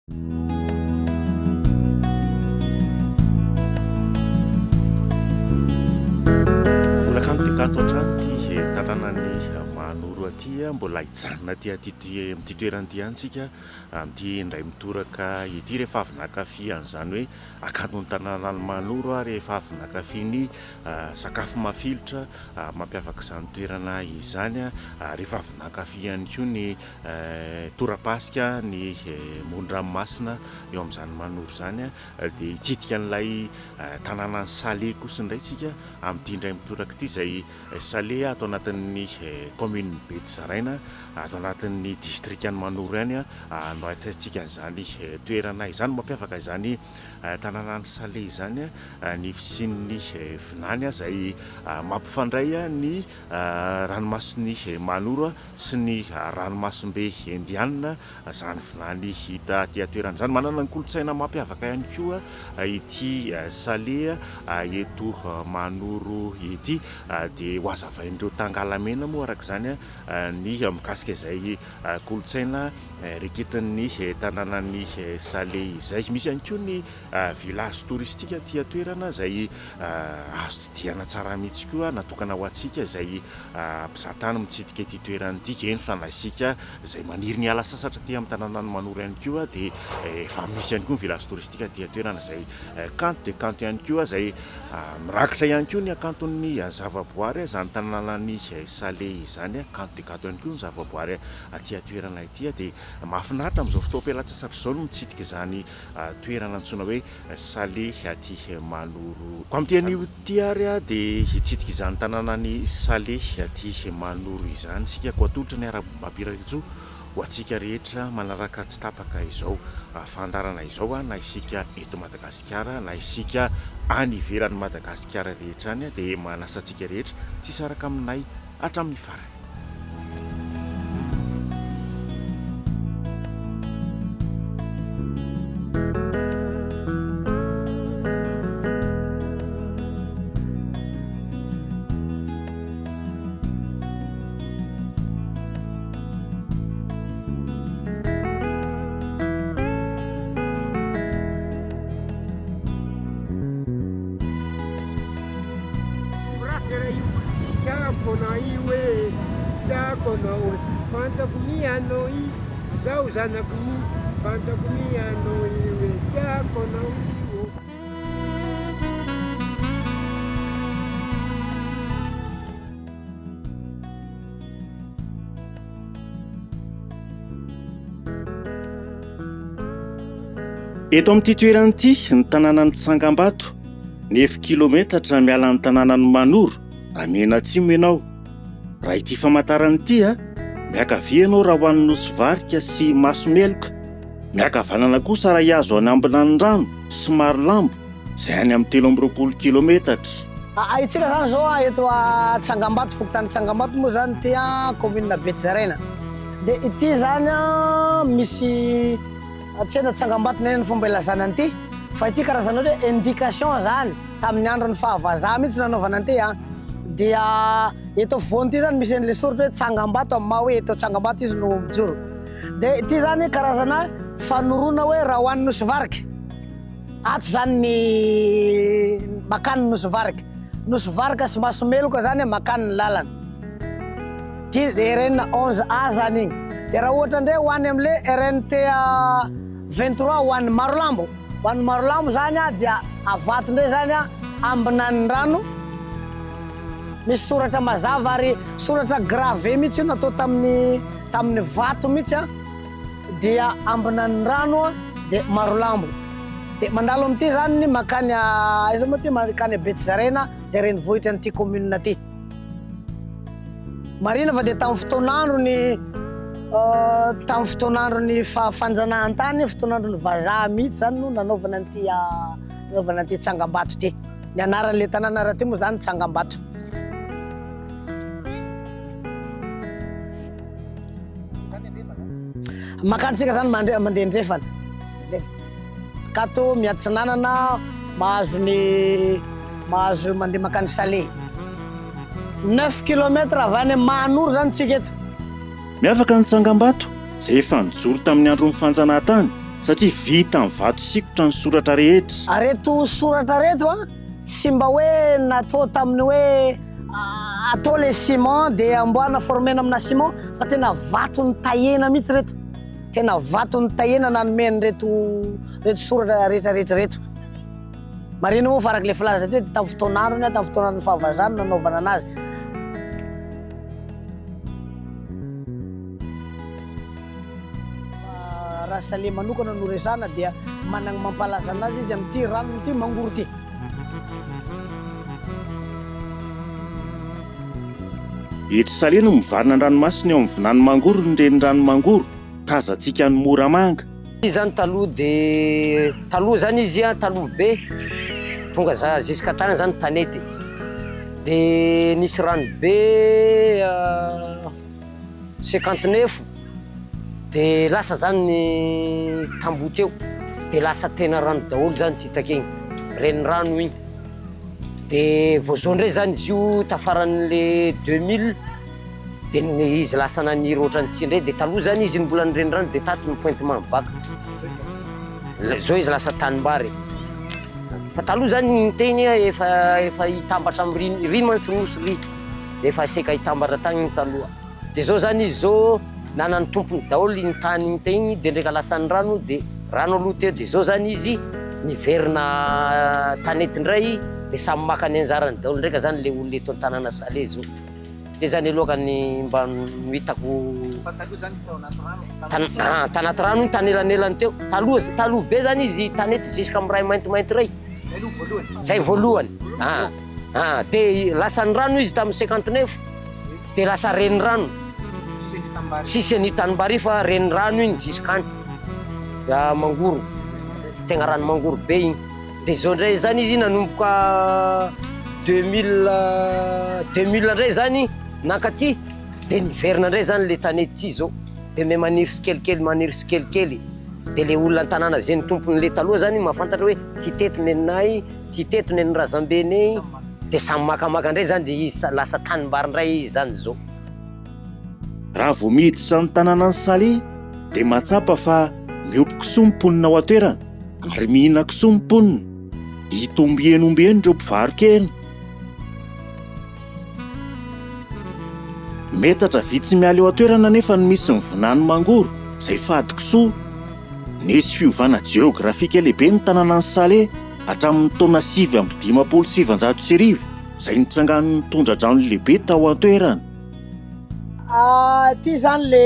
Mbola kanto dia kanto hatrany ity tanànan'i Mahanoro ity. Mbola hijanona aty amin'ity toerana ity ihany isika amin'ity indray mitoraka ity rehefa avy nankafy an'izany hoe hakanton'ny tanànan'i Mahanoro rehefa avy nankafy ny sakafo mafilotra mampiavaka izany toerana izany rehefa avy nankafy ihany koa ny torapasika ny moron-dranomasina eo amin'izany Mahanoro izany dia hitsidika an'ilay tanànan'i Salé kosa indray isika amin'ity indray mitoraka ity izay Salé ato anatin'ny kaominin'i Betsizaraina ato anatin'ny distrikan'i Manoro ihany no ahitantsika an'izany toerana izany. Mampiavaka izany tanànan'i Salé izany ny fisian'ny vinany izay mampifandray ny ranomasin'i Manoro sy ny ranomasimbe Indianina Izany vilany hita aty an-toerana izany. Manana ny kolontsaina mampiavaka ihany koa ity Salé eto Manoro ity. Dia ho hazavain'ireo tangalamena moa araka izany ny mikasika izay kolontsaina reketin'ny tanànan'i Salé izay. Misy ihany koa ny village touristique aty an-toerana izay azo tsidihana tsara mihitsy koa, natokana ho antsika izay mpizahatany mitsidika ity toerana ity. Eny fa na isika izay maniry ny hiala sasatra aty amin'ny tanànan'i Manoro ihany koa dia efa misy ihany koa ny village touristique aty an-toerana izay kanto dia kanto ihany koa izay mirakitra ihany koa ny hakanton'ny zavaboary izany tanànan'i Salé izany. Kanto dia kanto ihany koa ny zavaboary aty an-toerana ity dia mahafinaritra amin'izao fotoam-pialan-tsasatra izao ny mitsidika izany toerana antsoina hoe Salé aty Manoro. Koa amin'ity anio ity ary dia hitsidika izany tanànan'i Salé aty Manoro izany isika. Koa atolotra ny arahaba-pirariantsoa ho antsika rehetra manaraka tsy tapaka izao fandaharana izao na isika eto Madagasikara na isika any ivelan'i Madagasikara rehetra any dia manasa antsika rehetra tsy hisaraka aminay hatramin'ny farany. Eto amin'ity toerana ity, ny tanànan'i Tsangambato, nefo kilometatra miala ny tanànan'i Manoro, raha miaina atsimo ianao. Raha ity famantarana ity, miankavia ianao raha ho an'i Nosy Varika sy Masomeloka, miankavanana kosa raha hihazo an'i Ambinanindrano sy Marolambo, izay any amin'ny 23 kilometatra. Itsika zany zao eto Tsangambato, fokontany Tsangambato moa zany ity commune Betsizaraina. Dia ity zany misy tsena Tsangambato ny fomba ilazana an'ity fa ity karazana hoe indication zany tamin'ny andron'ny fahavazaha mihitsy nanaovana an'ity an. Dia eto afovoany ity zany misy an'ilay soratra hoe Tsangambato amin'ny maha hoe eto Tsangambato izy no mijoro. Dia ity zany karazana fanoroana hoe raha ho an'ny Nosy Varika. Ato zany ny makany Nosy Varika. Nosy Varika sy Masomeloka zany makany ny lalana. Ity RN 11 A zany igny. Dia raha ohatra indray ho any amin'ilay RNT 23 ho an'ny Marolambo. Ho an'ny Marolambo zany dia avato indray zany Ambinanindrano. Misy soratra mazava ary soratra gravé mihitsy io natao tamin'ny tamin'ny vato mihitsy an. Dia Ambinanindrano dia Marolambo. Dia mandalo amin'ity zany ny mankany aiza moa ity mankany Betsizaraina izay renivohitra an'ity commune ity. Marihina fa dia tamin'ny fotoan'androny tamin'ny fotoan'andron'ny fanjanahantany, fotoan'andron'ny vazaha mihitsy izany no nanaovana an'ity nanaovana an'ity tsangambato ity. Ny anaran'ilay tanàna rahateo moa izany Tsangambato. Mankany tsika zany mandeha andrefana. Kato miatsinanana mahazo ny mahazo mandeha mankany Salé. 9 kilomètres avy any Mahanoro zany tsika eto. Miavaka ny tsangambato izay efa nijoro tamin'ny andron'ny fanjanahantany. satria vita amin'ny vato sikotra ny soratra rehetra. Reto soratra reto a, tsy mba hoe natao tamin'ny hoe atao le ciment dia amboarina former-na amina ciment fa tena vato nitahiana mihitsy reto. Tena vato nitahiana nanome an'ireto reto soratra rehetra rehetra reto. Marihina moa fa araka ilay filaza teo dia tamin'ny fotoan'androny, tamin'ny fotoanan'ny fahavazany no nanaovana anazy. Raha Salé manokana no resahana dia managny mampalaza anazy izy amin'ity ranon'ity mangoro ity. Eto Salé no mivarina an-dranomasina eo amin'ny vinany Mangoro ny renirano Mangoro, tazantsika any Moramanga. Izy zany taloha de taloha zany izy an taloha be tonga za jusqu'à tagny zany tanety de nisy rano be 59 de lasa zany ny tamboho teo de lasa tena rano daholo zany ty takegny renirano igny de vao zao ndray zany izy io tafaran'le 2000 de izy lasa naniry ohatran'ity ndray de taloha zany izy mbola ny renirano de tato ny pointement ny bac zao izy lasa tanimbary fa taloha zany ny teny efa efa hitambatra amy ry ry mantsy nosy ry efa seka hitambatra tagny ny taloha de zao zany izy zao nanan'ny tompony daholo iny tany iny teny de ndraika lasan'ny rano de rano aloha teo de zao zany izy niverina tanety ndray de samy maka ny anjarany daholo ndraika zany le olona eto an-tanàna Salé zao. Zay zany aloha ka ny mba no hitako. Fa taloha zany tao anaty rano? Ah, tanaty rano iny tanelanelany teo. Taloha taloha be zany izy tanety jusqu'à miray maintimainty ray. Zay aloha voalohany. Zay voalohany. Ah, ah, de lasan'ny rano izy tamin'ny 59 de lasa renirano. Tsisy an'io tanimbary. Tsisy an'io tanimbary io fa renirano iny jusqu'any. Ah, mangoro. Tegna rano mangoro be igny. Dia izao indray izany izy nanomboka 2000 2000 indray izany nankaty dia niverina indray izany le tanety ity izao dia miha maniry tsikelikely maniry tsikelikely dia le olona an-tanàna izay ny tompon'le taloha izany mahafantatra hoe ty teto neninay ty teto nen'ny razambenay dia samy makamaka indray izany dia izy lasa tanimbary indray izy izany izao. Raha vao miditra ny tanànan'i Salé dia mahatsapa fa miompy kisoa ny mponina ao an-toerana. Ary mihinan-kisoa ny mponina. Hita ombieny ombieny ireo mpivaro-kena. Metatra vitsy miala eo an-toerana anefa no misy ny vinany mangoro, izay fady kisoa. Nisy fiovana jeografika lehibe ny tanànan'i Salé hatramin'ny taona 1959, izay nitsangan'ny tondra-drano lehibe tao an-toerana. Ity izany le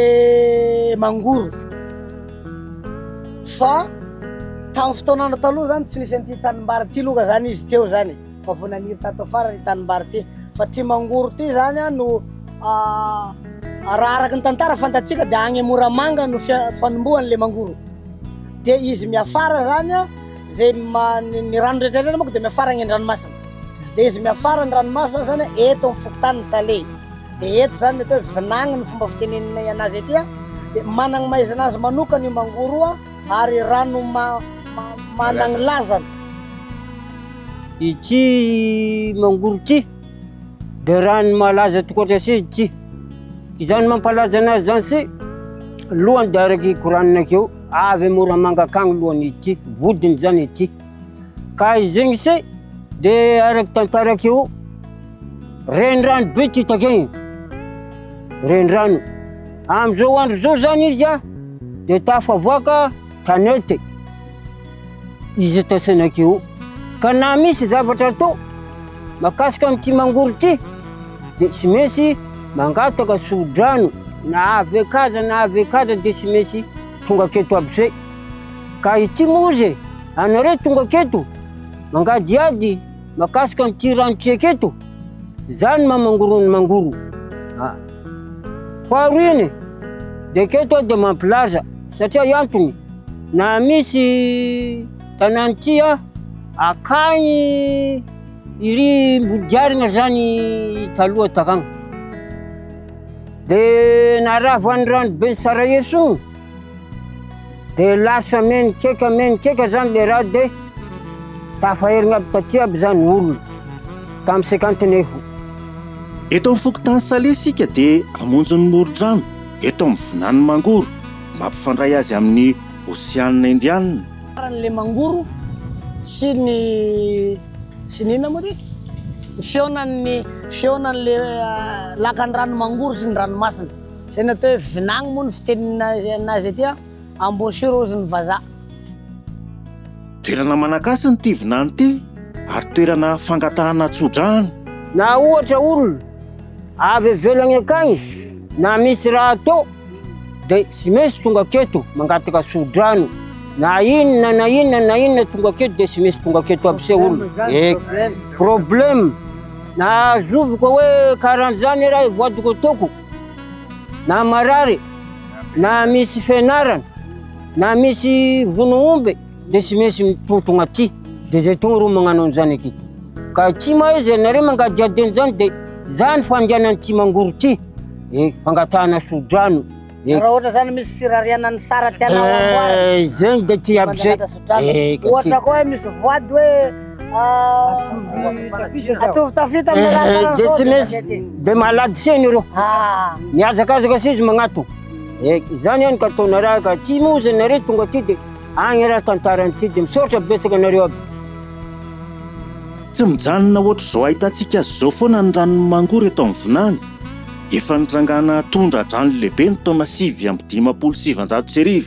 mangoro fa tamin'ny fotoan'andro taloha zany tsy nisy an'ity tanimbary ity loka zany izy teo zany fa vao naniry tato afara ny tanimbary ity fa ty mangoro ty zany a no raha araka ny tantara fantatsika dia agny Moramanga no fanombohan'le mangoro dia izy miafara zany a zay ny rano rehetra rehetra manko dia miafara agny an-dranomasina dia izy miafara ny ranomasina zany eto amin'ny fokontany Salé dia eto zany ny atao hoe vinagny ny fomba fiteneninay anazy aty a dia managny mahaizana azy manokana io mangoro io a ary rano managny lazany. Ity mangoro ity dia rano malaza tokoatra se ity. Izany mampalaza anazy zany se lohany dia araky koranina akeo avy Moramanga akagny lohany ity, vodiny zany ity. Ka izegny se de araky tantara akeo renirano be ty takegny, renirano. Amizao andro zao zany izy a de tafavoaka tanety izy ataosana akeo. Ka na misy zavatra atao makasika an'ity mangoro ity de tsy maintsy mangataka sodrano na avy akaza na avy akaza de tsy maintsy tonga aketo aby se. Ka ity moa ozy e, anareo tonga aketo mangadihady makasika an'ity rano ty aketo, zany maha mangoro ny mangoro. Ah. Faharoa iny, de aketo aho de mampilaza satria antony na misy tanàna ity ah, akagny iry Mbodiarina zany taloha takagny. De naravan'ny rano be Sarajeso. De lasa menikeka menikeka zany le raha de tafaherigna aby taty aby zany olona tamin'ny 59. Eto amin'ny fokontany Salé isika dia hamonjy ny moron-drano eto amin'ny Vinany Mangoro, mampifandray azy amin'ny. Oseanina Indianina. Farany le mangoro sy ny sy ny inona moa ty? Ny fihaonan'ny fihaonan'le lakan-drano mangoro sy ny ranomasina. Zay no atao hoe vinagny moa ny fitenin'azy aty an, embouchure hozy ny vazaha. Toerana manan-kasina ity vinany ity ary toerana fangatahana tso-drano. Na ohatra olona avy ivelany akagny na misy raha atao de tsy maintsy tonga aketo mangataka tso-drano na inona na inona na inona tonga aketo de tsy maintsy tonga aketo aby se olona e problème na zoviko hoe karan'izany raha voadiko ataoko na marary na misy fianarana na misy vono omby de tsy maintsy mitontogna aty de zay tonga ro magnano an'izany aketo ka ty ma izy nareo mangadiady an'izany de zany fandehanan'ity mangoro ty e fangatahana sodrano e Raha ohatra zany misy firariana ny sara tianao amboarina. Eh, zegny de ty aby zay Mangataka sodrano. Eh, ka ty. Ohatra koa hoe misy voady hoe atovy tafita amin'ny raha Eh, karaha de zao tsy de maintsy mandeha aty. de malady seny ireo Ah. mihazakazaka sy izy magnato e zany ihany ka ataona raha ka ty moa izy nareo tonga aty de agny raha tantaran'ity de misaotra betsaka anareo aby. Tsy mijanona ohatr'izao ahitantsika azy izao foana ny ranon'i Mangoro eto amin'ny vinany. Efa nitrangana tondra-drano lehibe ny taona 1959,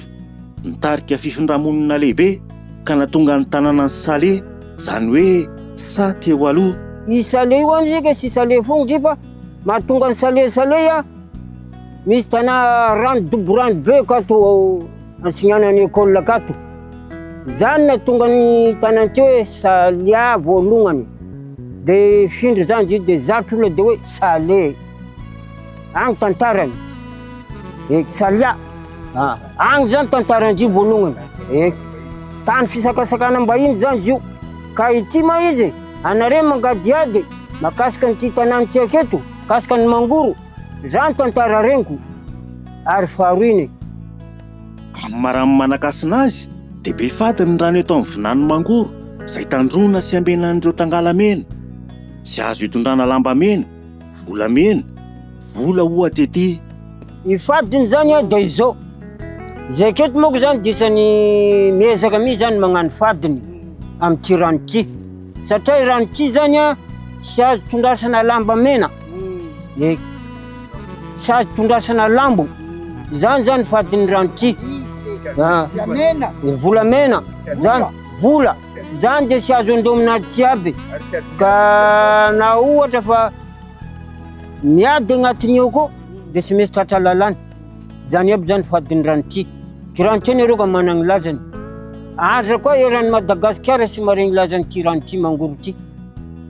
nitarika fifindra-monina lehibe ka nahatonga ny tanànan'i Salé, izany hoe Sa teo aloha. I Salé io any zika sy Salé fogna ndry fa mahatonga an'i Salé Salé a, misy tanà rano dobo rano be akato antsignanan'ny école akato, zany nahatonga ny tanàna ty hoe Salia voalohany, de findra zany izy de zatra olona de hoe Salé, agny tantarany, e Salia, agny zany tantaran-dry voalohany, e tany fisakasakanam-bahiny zany izy io, ka ity ma izy anareo mangadihady mahakasika an'ity tanàna ity aketo, mahakasika an'i Mangoro, zany tantara reniko ary faharoa iny. Amin'ny maha rano manan-kasina azy dia be fady ny rano eto amin'ny vinany Mangoro izay tandroana sy ambenan'ireo tangalamena. Tsy azo itondrana lamba mena, volamena, vola ohatra ety. Ny fadiny zany an dia izao, zay aketo manko zany dia isan'ny miezaka mihitsy zany magnano fadiny amin'ity rano ity, satria i rano ity zany an tsy azo tondrasana lamba mena, e tsy azo tondrasana lambo, zany zany fadin'ny rano ity, volamena zany, vola zany dia tsy azo andomina aty aby, ka na ohatra fa miady agnatiny ao koa dia tsy maintsy tratra lalàna, zany aby zany fadin'ny rano ity, ty rano ity anie rô ka managny lazany, aza koa eran'i Madagasikara tsy maregny lazan'ity rano ity mangoro ity.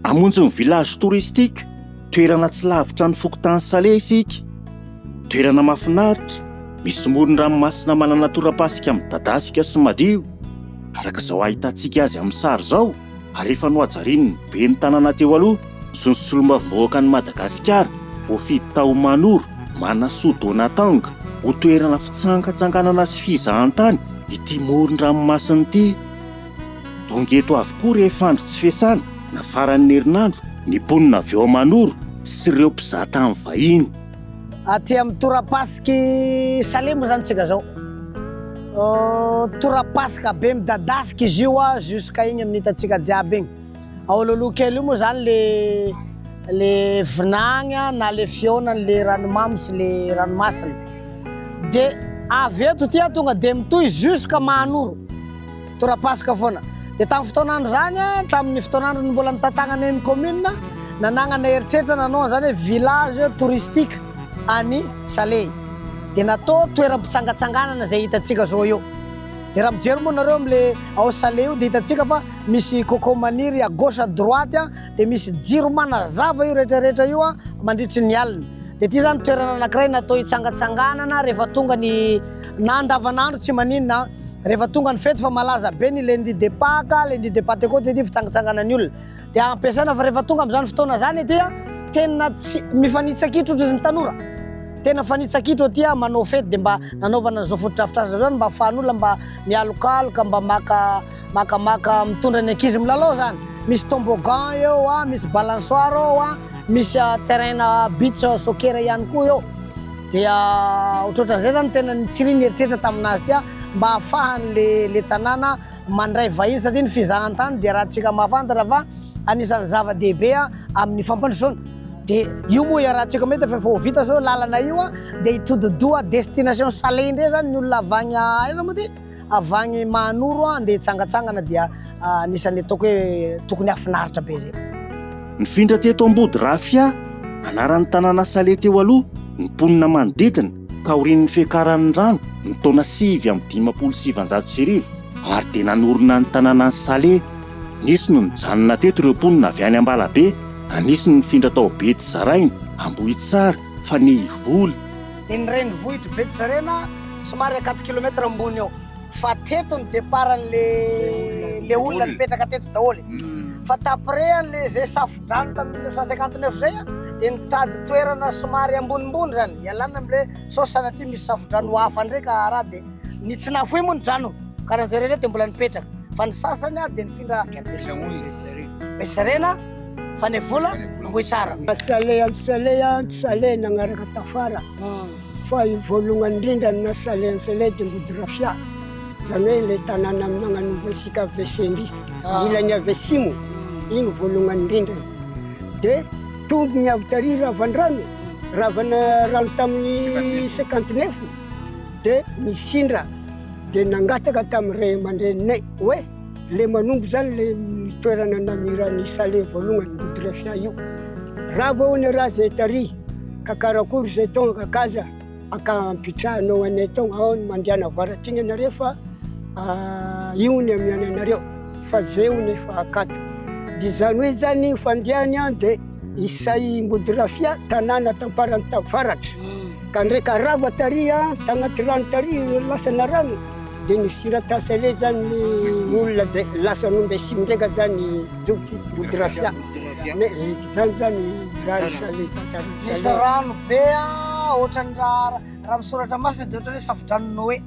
Hamonjy ny village touristique, toerana tsy lavitra ny fokontany Salé isika. Toerana mahafinaritra, misy moron-dranomasina manana torapasika midadasika sy madio, araka izao ahitantsika azy amin'ny sary izao ary efa nohajarian'ny ben'ny tanàna teo aloha sy ny solombavambahoakan'i Madagasikara voafidy tao Manoro, Manasoa Donatang, ho toerana fitsangatsanganana sy fizahantany ity moron-dranomasina ity. Tonga eto avokoa rehefa andro tsy fiasana na faran'ny herinandro ny mponina avy ao Manoro sy ireo mpizahatany vahiny. Aty amin'ny torapasiky Salé moa zany tsika zao. Torapasika be midadasika izy io a jusqu'à igny amin'ny hitantsika jiaby igny. Ao alohaloha kely io moa zany le le vinagny na le fihaonan'le ranomamy sy le ranomasina. De avy eto ty a tonga de mitohy jusqu'à Mahanoro. Torapasika foana. Dia tamin'ny fotoan'andro izany, tamin'ny fotoan'andro mbola nitantanana ny commune, nanagnana eritreritra nanao an'izany hoe village touristique any Salehy. Dia natao toeram-pitsangatsanganana izay hitantsika zao io. Dia raha mijery moa nareo amin'le ao Salehy io dia hitantsika fa misy coco maniry à gauche à droite, dia misy jiro manazava io rehetrarehetra io mandritry ny alina. Dia ity zany toerana anankiray natao hitsangatsanganana rehefa tonga ny na andavanandro tsy maninona. Rehefa tonga ny fety fa malaza be ny lundi de Pâques, lundi de Pentecôte ity fitsangatsanganan'ny olona. Dia ampiasaina fa rehefa tonga amin'izany fotoana izany aty tena tsy mifanitsakitro ohatry ny tanora. Tena mifanitsakitro aty manao fety dia mba nanaovana an'izao fotodrafitrasa izao mba ahafahan'olona mba mialokaloka, mba maka makamaka mitondra ny ankizy milalao izany. Misy tombogan eo, misy balançoire ao, misy terrain-na beach soccer ihany koa eo. Dia ohatrohatran'izay zany tena nitsirian'ny eritreritra tamin'azy ity. mba ahafahan'le le tanàna mandray vahiny satria ny fizahantany dia raha-tsika mahafantatra fa anisan'ny zava-dehibe amin'ny fampandrosoana. Dia io moa iarahantsika mahita fa efa ho vita zao lalana io dia hitodi-doha destination Salé indray zany ny olona avy agny aiza moa ty? Avy agny Mahanoro andeha hitsangatsangana dia anisan'ny ataoko hoe tokony hahafinaritra be zay. Nifindra teto Ambodirafia, anaran'ny tanàna Salé teo aloha, ny mponina manodidina, taorian'ny fiakaran'ny rano ny taona 1959 ary dia nanorina ny tanànan'i Salé. Nisy no nijanona teto ireo mponina avy any Ambalabe, na nisy ny nifindra tao Betsizaraina, Ambohitsara, Fanihivola. Dia ny renivohitr'i Betsizaraina somary à quatre kilomètres ambony eo. Fa teto ny départ an'le le olona nipetraka teto daholo. Fa d'après an'le zay safo-drano tamin'ny 1959 zay dia nitady toerana somary ambonimbony zany ialana am'le sao sanatria misy safo-drano hafa ndray ka raha dia ny tsy nahafoy moa ny drano karaha zareo dia mbola nipetraka fa ny sasany dia nifindra Besarena, Fanevola, Ambohitsara. Salé an'i Salé an, Salé nagnaraka tafara. Fa i voalohany indrindra ny naha-Salé an'i Salé dia Ambodirafia, izany hoe ilay tanàna magnanova antsika avy Sendry, ilany avy atsimo, iny voalohany indrindra. Dia tonga ny avy tary Ravandrano, ravana rano tamin'ny 59, dia nifindra, dia nangataka tamin'ny ray aman-dreninay hoe le manombo zany le toerana namiran'i Salé voalohany Ambodirafia io. Rava hono raha zay tary. Ka karakory zay tonga kakaza aka ampitrahanao anay tonga ao ny mandiana avaratra igny anareo fa io ny amiana anareo fa zay hono efa akato. De zany hoe zany fandehany an de isay Imbodirafia tanàna tamparany tavaratra ka ndraika rava tary an tagnaty rano tary lasana rano de nifindra tasale zany ny olona de lasa nomby atsimo ndraika zany zoky Imbodirafia. Zany zany raha Salé tantaran'i Salé. Misy rano be ohatran'ny raha raha misoratra masina dia ohatran'ny hoe safodrano Noé.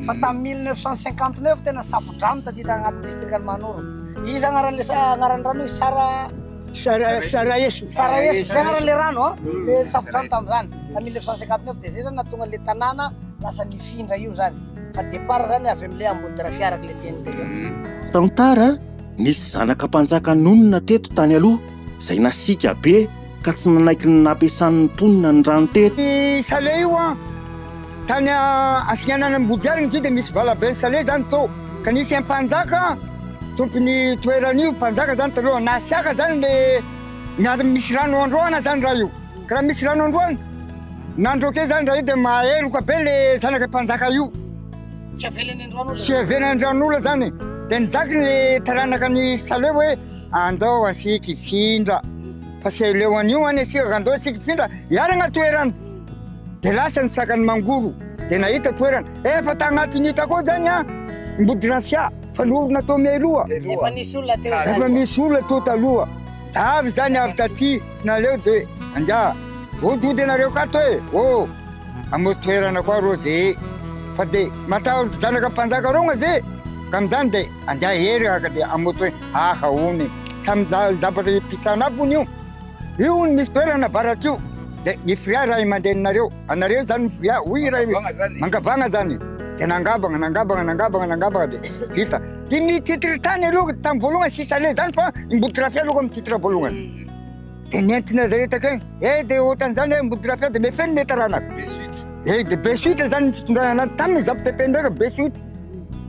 Fa tamin'ny 1959 tena safodrano taty agnatin'ny distrikan'i Mahanoro. Iza agnaran'le agnaran'ny rano io? Sara Sara Saraeso. Saraeso, zay agnaran'le rano an, le safodrano tamin'izany. Tamin'ny 1959 dia zay zany nahatonga an'le tanàna lasa nifindra io zany. Fa départ zany avy amin'le Ambodidrafia araka le teny teo. Tantara Nisy zanaka mpanjaka nonina teto tany aloha, izay nasiaka be ka tsy nanaiky ny nampiasan'ny mponina ny rano teto. I Salé io an, tany antsignanana Ambodiarina ity dia misy valaben'i Salé zany tao, ka nisy mpanjaka tompon'ny toerana io, mpanjaka zany taloha, nasiaka zany le miady misy rano androana zany raha io, ka raha misy rano androana, nandroake zany raha io dia maheloka be le zanaka mpanjaka io. Tsy avelany andran'olona. Tsy avelany andran'olona zany. Dia nijaky ny taranaka ny Saleo hoe andao asika hifindra fa tsy aleo an'io any asika ka andao asika hifindra hiaragna toerana. Dia lasa ny sakany mangoro dia nahita toerana. Efa tagnatin'io takao zany an, Imbodirafia fa norina tao mialoha. Efa nisy olona teo zany. Efa misy olona teo taloha. Avy zany avy taty tsy naleo dia andeha hodiody anareo kato e. Oh. Amo toerana koa rô ze fa de matahotra zanaka mpanjaka rô gna ze ka amizany de andeha hery haka de amo toerana aha ony samy zavatra ipitsana aby ony io io ony misy toerana avaratra io de miforia ray aman-dreninareo anareo zany miforia hoy ray mangavagna zany de nangavagna nangavagna nangavagna nangavagna de vita de ny titre tany aloha tamy voalohany sisa le zany fa imbotirafia aloha amy titre voalohany De nentina zareo takeo, eh de ohatran'izany hoe Ambohidrafia de mefeno le taranaka. Eh de be suite zany ny fitondrana anazy, tamin'ny zapo TP ndraika be suite.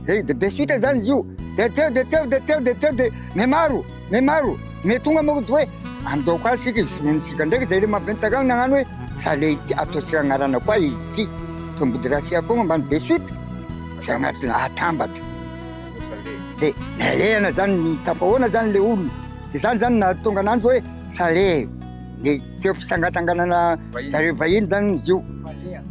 Eh de be suite zany izy io. De teo de teo de teo de teo de me maro, me maro, me tonga manko de hoe andao koa isika hivononisika ndraiky zay le maventy takeo nagnano hoe sale ity ataontsika agnarana koa ity. Fa Ambohidrafia koa ambany be suite, zay agnatin'ny atambatra. De nalehana zany, tafahoana zany le olona. Izany zany nahatonga ananjy hoe Saleh, ny teo fitsangatsanganana zareo vahiny zany izy io.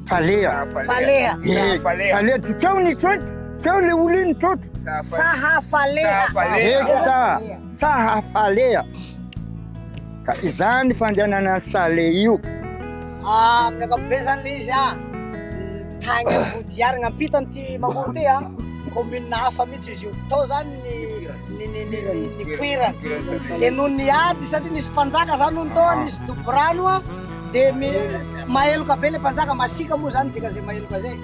Faleha. Faleha. Eh, Faleha. Tsy teo ny trotro, teo le olo iny trotro. Saha faleha. Eh, saha, saha faleha. Ka izany fandehanana Saleh io. Ah, amin'ny ankapobeny zany le izy ah, tagny Ambodiarigna ampitan'ity Mangoro ty ah, commune hafa mihitsy izy io. Tao zany ny ny ny ny ny nipoirana. Dia noho ny ady satria nisy mpanjaka zany hono tao, nisy dobo rano a, dia mi- maheloka be le mpanjaka, masiaka moa zany dikan'izay maheloka zay.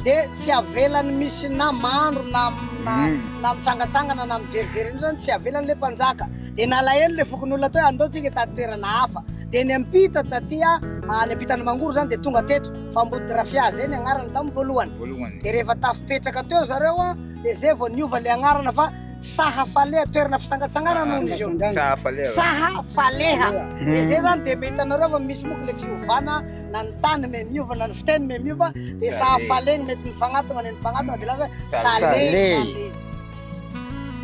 dia tsy avelany misy na mandro na na na mitsangatsangana na mijerijery an'io zany tsy avelany le mpanjaka. Dia nalahelo le fokonolona teo hoe andao tsika hitady toerana hafa. Dia niampita taty niampitan'i Mangoro zany dia tonga teto fa Ambodirafia zay ny agnarany tamin'ny voalohany. Dia rehefa tafipetraka teo zareo dia zay vao niova le agnarana fa Saha Faleha, toerana fitsangatsanganana hono izy io. Saha Faleha. Saha Faleha. Dia zay zany dia mety hitanareo fa misy moko le fiovana na ny tany me miova na ny fiteny me miova dia Saha Faleha ny mety mifagnatona ny mifagnatona dia lasa Sale.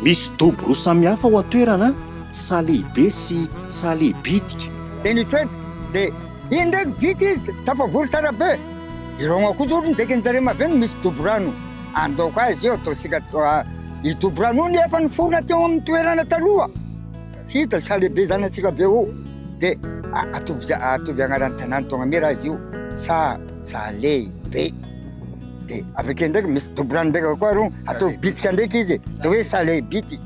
Misy dobo roa samihafa ao an-toerana, Salehibe sy Salehibitika. Dia nitoetra, dia iny ndraiky vita izy, tafavory tsara be. Ireo akoho zao ndraiky an-jareo maventy misy dobo rano. Andao koa izy io ataontsika io dobo rano io nefa niforona teo amin'ny toerana taloha. Tsy hita sa lehibe zany antsika be io. Dia atovy atovy agnaran'ny tanàna tonga mira izy io sa sa lehibe. Dia avy akeo ndraiky misy dobo rano ndraiky koa ro ataovy bitsika ndraiky izy dia hoe sa lehibity.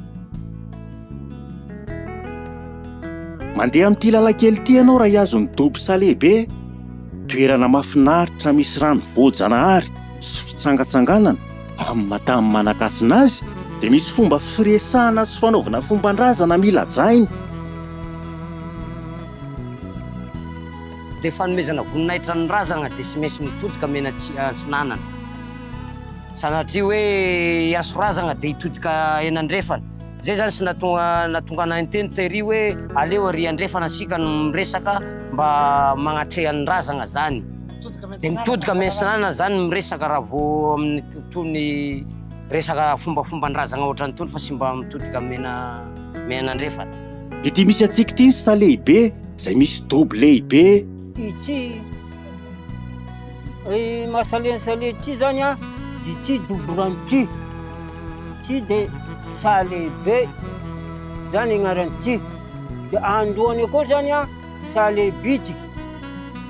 Mandeha amin'ity lalan-kely ity ianao raha hihazo ny dobo Salehibe. Toerana mahafinaritra misy rano voajanahary sy fitsangatsanganana amin'ny maha tany manan-kasina azy dia misy fomba firesahana sy fanaovana fomban-drazana mila hajaina. Dia fanomezana voninahitra ny razagna dia tsy maintsy mitodika mena antsinanana. Sanatria hoe hiaso razagna dia hitodika eny andrefana. Zay zany sy nahatonga nahatonga anay niteny tery hoe aleo ary andrefana isika no miresaka mba magnatreha ny razagna zany. Dia mitodika miantsinanana zany miresaka raha vao amin'ny tontolon'ny resaka fombafomban-drazagna ohatran'itony fa tsy mba mitodika mena mena andrefana. Ity misy antsika ity ny saha lehibe izay misy dobo lehibe. Ity mahasalensale ity zany an, dia ity dobo rano ity. Ity dia saha lehibe zany agnaran'ity. Dia andohany akao zany an, saha lehibitika.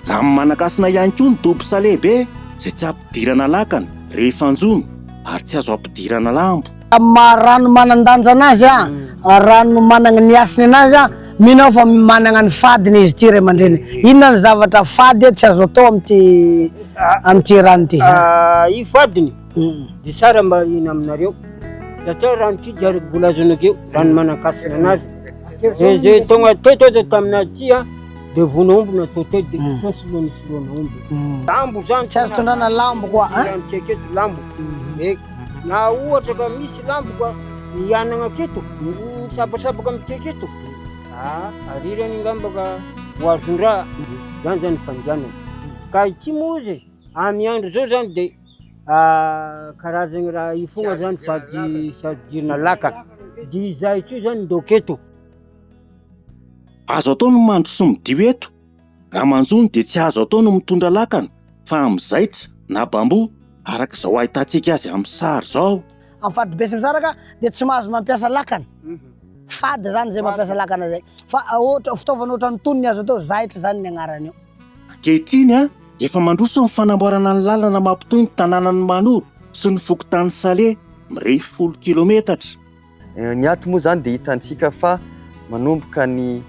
Rano manan-kasina ihany koa ny dobo saha lehibe izay tsy ampidirana lakana rehefa anjono ary tsy azo ampidirana lambo. Amin'ny maha rano manan-danja anazy a, rano managna ny hasiny anazy a, mino aho fa managna ny fadiny izy ity ray aman-dreny. Inona ny zavatra fady tsy azo atao amin'ity amin'ity rano ity? Io fadiny dia tsara mba hino aminareo satria rano ity dia araka voalaza anakeo rano manan-kasina anazy. Zay zay tonga teto aza taminazy ity a dia vono omby natao teto dia tsy soloana soloana omby. Lambo zany Tsy azo tondrana lambo koa an? Rano tsy aketo lambo. Eh, na ohatra ka misy lambo ka ny anagna aketo, misabasabaka amintsika aketo, ah arirany angamba ka ho azon-draha, zany zany fandianana. Ka ity moa izy amy andro zao zany de karazagny raha io fogna zany fa tsy azo idirana lakana, de izahay koa zany ndao aketo. Azo atao ny mandro sy midio eto. Raha manjono dia tsy azo atao ny mitondra lakana fa amin'ny zaitra na bambou araka izao ahitantsika azy amin'ny sary izao. Amin'ny faritra Betsimisaraka dia tsy mahazo mampiasa lakana. Fady zany zay mampiasa lakana zay. Fa ohatra fitaovana ohatran'ny tony ny azo atao, zaitra zany ny agnarany io. Ankehitriny, efa mandroso ny fanamboarana ny lalana mampitohy ny tanànan'i Manoro sy ny fokontany Salé, mirefy folo kilometatra. Ny ato moa izany dia hitantsika fa manomboka ny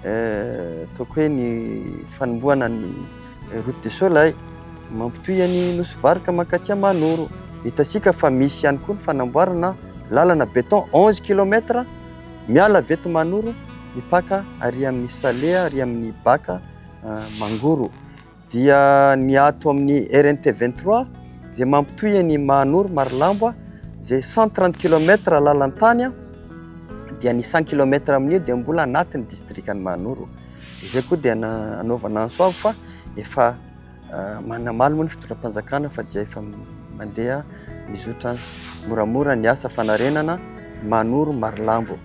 ataoko hoe ny fanombohana ny route du soleil mampitohy an'i Nosy Varika mankaty Mahanoro. Hitantsika fa misy ihany koa ny fanamboarana lalana béton 11 kilomètre miala avy eto Mahanoro mipaka ary amin'ny Salé ary amin'ny Baka Mangoro. dia ny ato amin'ny RNT 23 izay mampitohy an'i Mahanoro Marolambo izay 130 kilomètre lalan-tany dia ny 100 kilomètre amin'io dia mbola anatin'ny distrikan'i Mahanoro. Izay koa dia anaovana antso avo fa efa manamaly moa ny fitondram-panjakana fa dia efa mandeha mizotra moramora ny asa fanarenana Mahanoro Marolambo.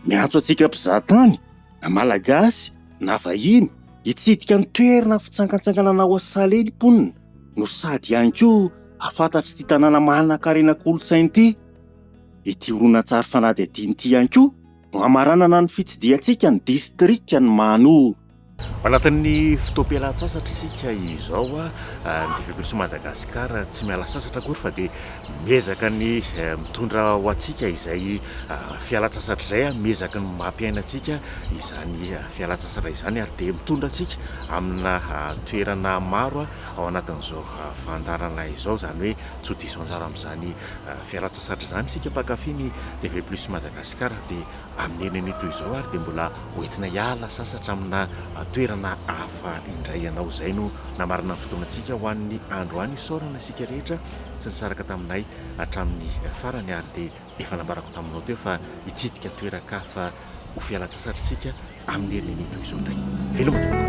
Miantso antsika mpizahatany na Malagasy na vahiny hitsidika ny toerana fitsangantsanganana ao Salé ny mponina no sady ihany koa hahafantatr'ity tanàna manankarena kolontsaina ity. Ity horonantsary fanadihadiana ity ihany koa no hamaranana ny fitsidihantsika ny distrikan'i Mahanoro. Ao anatin'ny fotoam-pialan-tsasatra isika izao, ny TV Plus Madagascar tsy miala sasatra akory fa dia miezaka ny mitondra ho antsika izay fialan-tsasatra izay, miezaka ny mampiaina antsika izany fialan-tsasatra izany ary dia mitondra antsika amina toerana maro ao anatin'izao fandaharana izao, izany hoe tsy ho diso anjara amin'izany fialan-tsasatra izany isika mpankafy ny TV Plus Madagascar dia Amin'ny henony toy izao ary dia mbola hoentina hiala sasatra amina toerana hafa indray ianao. Izay no namarana ny fotoanantsika ho an'ny androany. Isaorana isika rehetra tsy nisaraka taminay hatramin'ny farany ary dia efa nambarako taminao teo fa hitsidika toeran-kafa ho fialan-tsasatra isika amin'ny herin'ny toy izao indray. Veloma tompoko.